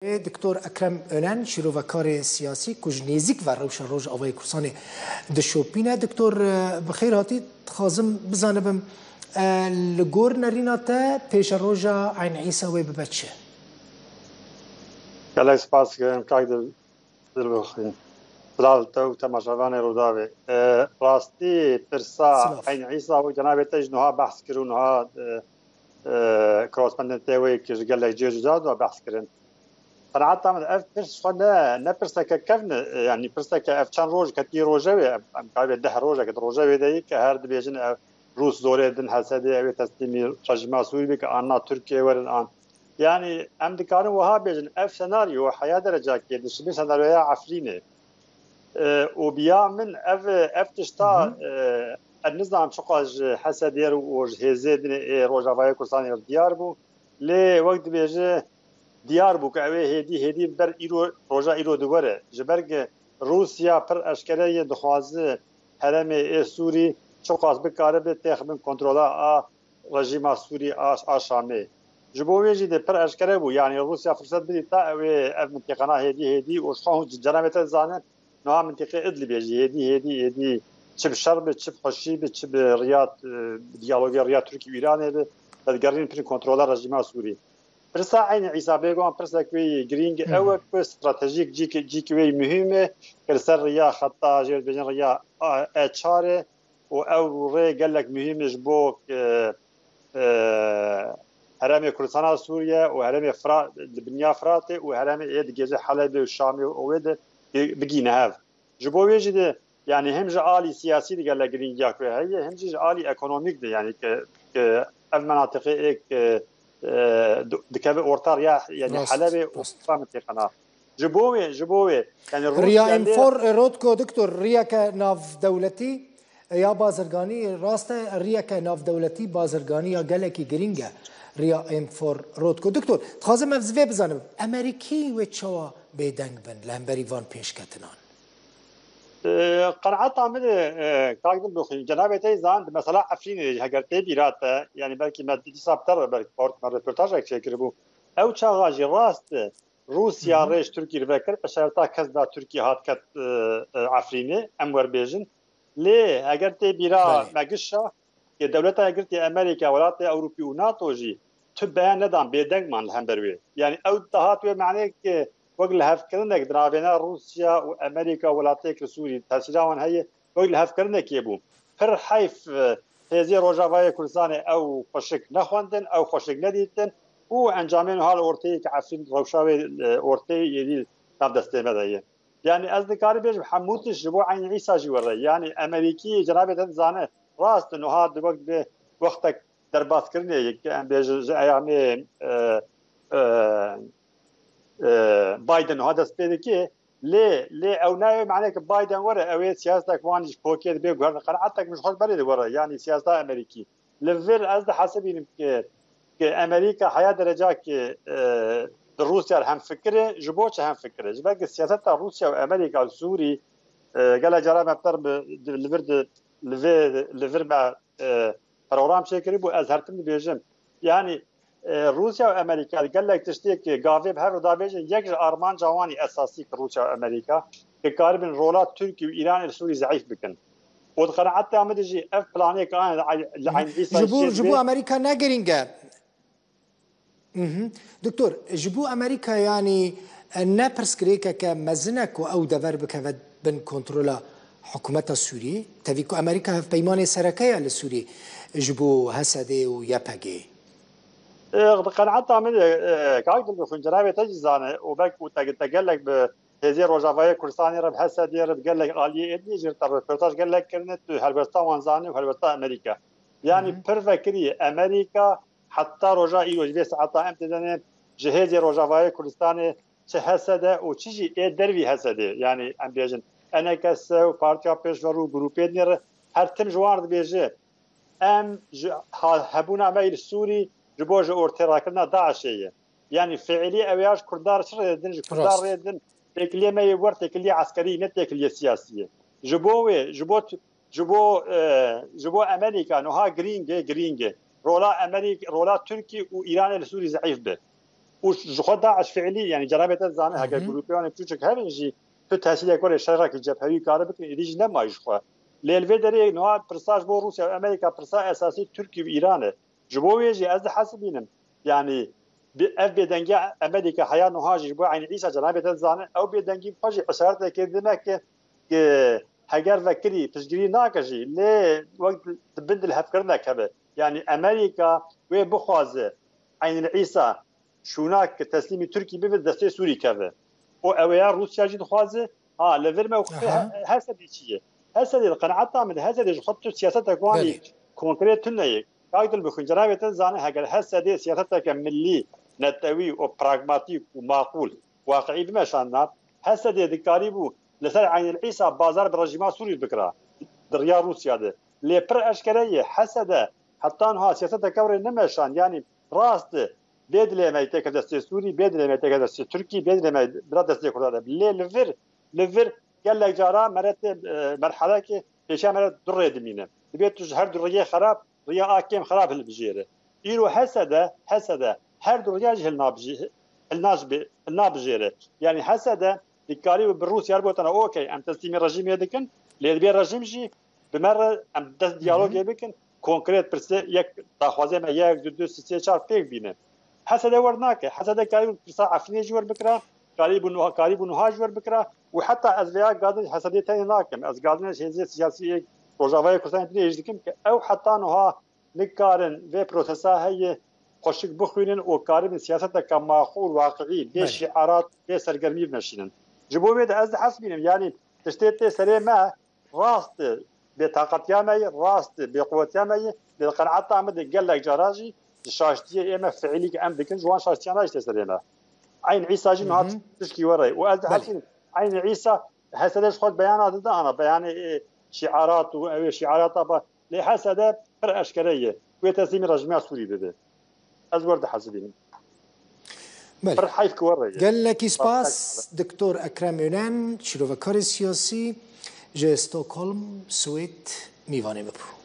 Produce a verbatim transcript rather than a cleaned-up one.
Doktor Ekrem Önen, şîrovekarê siyasî ku ji nêzîk ve rewşa Rojavayê Kurdistanê dişopîne. Doktor, e, bi xêr hatî. Dixwazim bizanibim, e, li gor nerîna te pêşeroja Eyn Îsa wê bibe çi? Gelek spas dikim, kak Dil-, Dilbixwîn. Silav li te û temaşevanê Rûdawê. E, rastî pirsa Silav. Eyn Îsa wek cenabê te ji niha behs kir û niha, e, e, korespondentê wê ki ji gelek cihê cuda cuda behs kirin. Qenaeta min ev pirs xwe ne, ne pirseke kevn e, yanî pirseke ev çend roj ketî rojevê, em, em gavê deh rojeke di rojevê de yî ke her dibêjin ev Rûs zorê din Hesedê ew ê teslîmî rejîma Sûrî bike, an na Tirkiye werin an. Yanî em dikarin wiha bêjin, ev senaryo heya derecakê dişibî senaryoya Efrînê. E, û biya min ev, ev tişta, Hı hı. e, ez nizanim çiqas ji Hesedê re û ji hêzê din ê Rojavayê Kurdistanê re diyar bû. Lê wek dibêje, diyar bû ku ew ê hêdî hêdî ber îro, roja îro di were. Ji ber ku Rûsya pir eşkere yê dixwaze herêmê ê Sûrî çiqas bikaribe têx bin kontrola a rejîma Sûrî a, a Şamê. Ji bo wê jî de pir eşkere bû. Yanî Rûsya firset bidîta ew ê ev mintîqana hêdî hêdî û ji xwe hûn cenabê te dizane niha mintîqê Idlibê jî hêdî hêdî hêdî çi bi şer bi, çi bi xweşî bi, çi bi riya, e, diyalogê riya Tirkî û Îranê bi, vedigerîn pir kontrola rejîma Sûrî. Pirsa Eyn Îsa bêguman pirsek wê yî girîng Hı hı. ew e ku stratejîk cîk, cîk wê yî muhîm e, ku li ser riya xeta jê dibêjin riya A E çar e û ew rê gelek muhîm e ji bo, e, e, herêmê Kurdistana Sûriye û herêmê Fira-, li binya Firatê û herêmê ê digêje Helebê û Şamê û wê de bi-, bigîne hev. Ji bo wê jî de, yanî hem ji alî siyasî de gelek girîngiya ku heye, hem jî ji alî ekonomîk de, yanî ke, ke ev menatiqê ê ke, e, di-, dikeve orta riya, yanî Rast, Helebê û rast. Mintîqana. Ji bo wê, ji bo wê, yanî Riya Rûsya lê Enfor, e, Rotko, doktor, riyeke navdewletî, e, ya bazirganî, rast e, riyeke navdewletî bazirganî ya gelekî girîng e. Riya Enfor, Rotko. Doktor, dixwazim ev zivê bizanim. Emerîkî wê çawa bêdeng bin li hemberî van pêşketinan? E, qenaeta min e, e, kak Dilbixwîn, cenabê te zan, di mesela Efrînê de jî heger tê bîra te, yanî belkî me dîsa bi te re, belkî parok me reportajek çêkiribû. Ew çaxa jî rast e, Rûsya Hı hı. rê ji Tirkî re vekir, eşareta kes da Tirkî hat ket, e, e, Efrînê, em werbêjin. Lê heger tê bîra Belê. me gişa, ke Dewleta Yekgirtî Amerîka, Welatê Ewropî û nato jî tu beyan nedan, bêdeng man li hember wê. Yanî ew dihat wê manê ke wek lihevkirinek di navêna Rûsya û Amerîka û welatê ki Sûrî tesîra wan heye, wek lihevkirinekê bû. Pir heyf, e, hêzê Rojavayê Kurdistanê ew xweşik nexwendin, ew xweşik nedîtin û encamê niha li orteyê ki Efrîn rewşa wê, e, orteyê êdî nav destê me de ye. Yanî ez dikarim bêjim hemû tişt ji bo Eyn Îsa jî were. Yanî Emerîkî cenabê te dizane rast in, wiha di wek di wextek derbazkirinê yek em bêjin ji eyamê, e, e, e, Biden wiha dest pê dike. Lê, lê ew nayê mane ki Biden were, ew ê siyasetek wan jî kokê dibe guherne. Qenaetek min ji xwe berê de were. Yanî siyaseta Emerîkî. Li vir ez dihesibînim ki, ki Amerîka heya dereca ki, e, di Rûsya re hemfikir e, ji bo çi hemfikir e? Ji ber ki siyaseta Rûsya û Amerîka li Sûrî, e, gelek cara me bi te re bi, di, li vir di, li vê, li vir me, e, program çêkiribû, ez her tim dibêjim. Yanî, e, Rûsya û Amerîka gelek tiştê ki gavê bi hev re dabêjin, yek ji armanca wan î esasî ki Rûsya û Amerîka, ki karibin rola Tirkî û Îranê li Sûrî zeîf bikin. Û di qenaeta min de jî ev planê ki ane li Eyn Îsa Ji bo, jê ji bo dibe. Amerîka ne girîng e. Mhm. Doktor, ji bo Amerîka yanî, e, ne pirsgirêkeke mezin e ku ew dever bikeve bin kontrola hikûmeta Sûriyê? Tevî ku Amerîka hevpeymanê sereke ye li Sûriyê ji bo Hesedê û Y P G. E, di qenaeta min de, e, kak Dilbixwîn, cenabê te jî zane û belk û te, te gelek bi hêzê Rojavayê Kurdistanê re, bi Hesedê re, bi gelek aliyê êdî jî re te röportaj gelek kirine, tu helwesta wan zanî û helwesta Amerîka. Yanî Hı hı. pir vekirî Amerîka heta roja îro ji vê saeta em têdene ji hêzê Rojavayê Kurdistanê çi Hesedê û çi jî ê dervî Hesedê, yanî em bêjin E N K S û Partiya Pêşverû û grûpê din re her tim ji wan re dibêje, em ji ha-, hebûna me yê li Sûrî ji bo ji ortê rakirina DAIŞê ye. Yanî fiilî ew ya ji Kurdan re çi rê din, ji Kurdan Rast. rê din têkiliyê me yê wer têkiliyê eskerî ne têkiliyê siyasî ye. Ji bo wê, ji bo tu-, ji bo, e, ji bo Amerîka niha girîng e, girîng e. Rola Amerîk-, rola Tirkî û Îranê li Sûrî zeîf be. Û ji xwe DAIŞ fiilî, yani cenabê te dizane, heger grûpeyanê piçûçik hebin jî, tu tesîrek werê şerekî cephewî kare bikin, êdî jî nemayî ji xwe. Lê li vê derê niha pirsa ji bo Rûsya û Amerîka pirsa esasî Tirkî û Îran e. Ji bo wê jî ez dihesibînim, yani bi-, ev bêdengiya Amerîka heya niha jî ji bo Eynî Îsa cenabê te dizane, ew bêdengî bi xwe jî îşareteke dime ke, ke heger vekirî piştgirî nake jî, lê wek di bin dilhevkirinek hebe. Yani Amerîka wê bixwaze Eynî Îsa şûnak teslîmî Tirkî bibe, destê Sûrî keve. Û ew ya Rûsya jî dixwaze, ha, li vir me û Aha. He-, Hesedê çi ye? Hesedê li qenaeta min de, Hesedê ji xwe tu siyasetek wanî Belê. Konkret tune ye. Kak Dilbixwîn, cenabê te dizane, heger Hesedê siyaseteke milî, netewî û pragmatîk û maqûl, waqiî bimeşandina, Hesedê dikarîbû li ser Eynî Îsa bazar bi rejîma Sûrî bikira, di riya Rûsya de. Lê pir eşkere ye, Hesede heta niha siyaseteke were nemeşand, yanî rast e, bê dilê me têke destê Sûrî, bê dilê me têke destê Tirkî, bê dilê me bira destê Kurdan e. Lê li vir, li vir gelek cara mere tê, e, merheleke pêşiya mere du rê dimîne. Dibê tu ji her du rêyê xerab, rêya a kêm xerab hilbijêre. Îro Hesede, Hesede her du rêya jî hilnabijê-, hilnajbê-, hilnabijêre. Yanî Hesede dikarî bi Rûsya re gotana, okey, em teslîmê rejîmê dikin, lê dibê rejîm jî bi me re em dest diyalogê bikin, konkret pirsê yek daxwazê me yek, du, du, sê, çar pêk bîne. Hesede wer nake. Hesede karîbû pirsa Efrînê jî wer bikira, karîbû nuha, karîbû nuha jî wer bikira û heta ez vêya gadin Hesedê tenê nakim. Ez gadin hêzê siyasî yek Rojavayê Kurdistanê dinê jî dikim ke ew heta nuha nikarin vê prosesa heye xweşik bixwînin û karibin siyaseteke maqûl, waqiî, bê Belê. şiarat, bê sergermî bimeşînin. Ji bo vê de ez dihesibînim, yanî tiştê tê serê me rast e, bêtaqetiya me ye, rast e, bêquwetiya me ye, lê li qenaeta min de gelek cara jî ji şaştiyê ê me fiilî ke em dikin, ji wan şaştiyana jî tê serê me. Eyn Îsa jî niha Hı hı. tişkî were ye. Û ez Belê. dihesibînim, Eyn Îsa Hesede ji xwe beyana dide ana, beyanê, e, şiarat û ew ê şiarata ba. Lê Hesede pir eşkere ye. Wê teslîmî rejîma Sûrî bibe. Ez wer dihesibînim. Belê. Pir heyf ki wer re ye. Gelekî spas, Doktor Ekrem Önen, şîrovekarê siyasî ji Stockholm, Swêd, mîvanê me bû.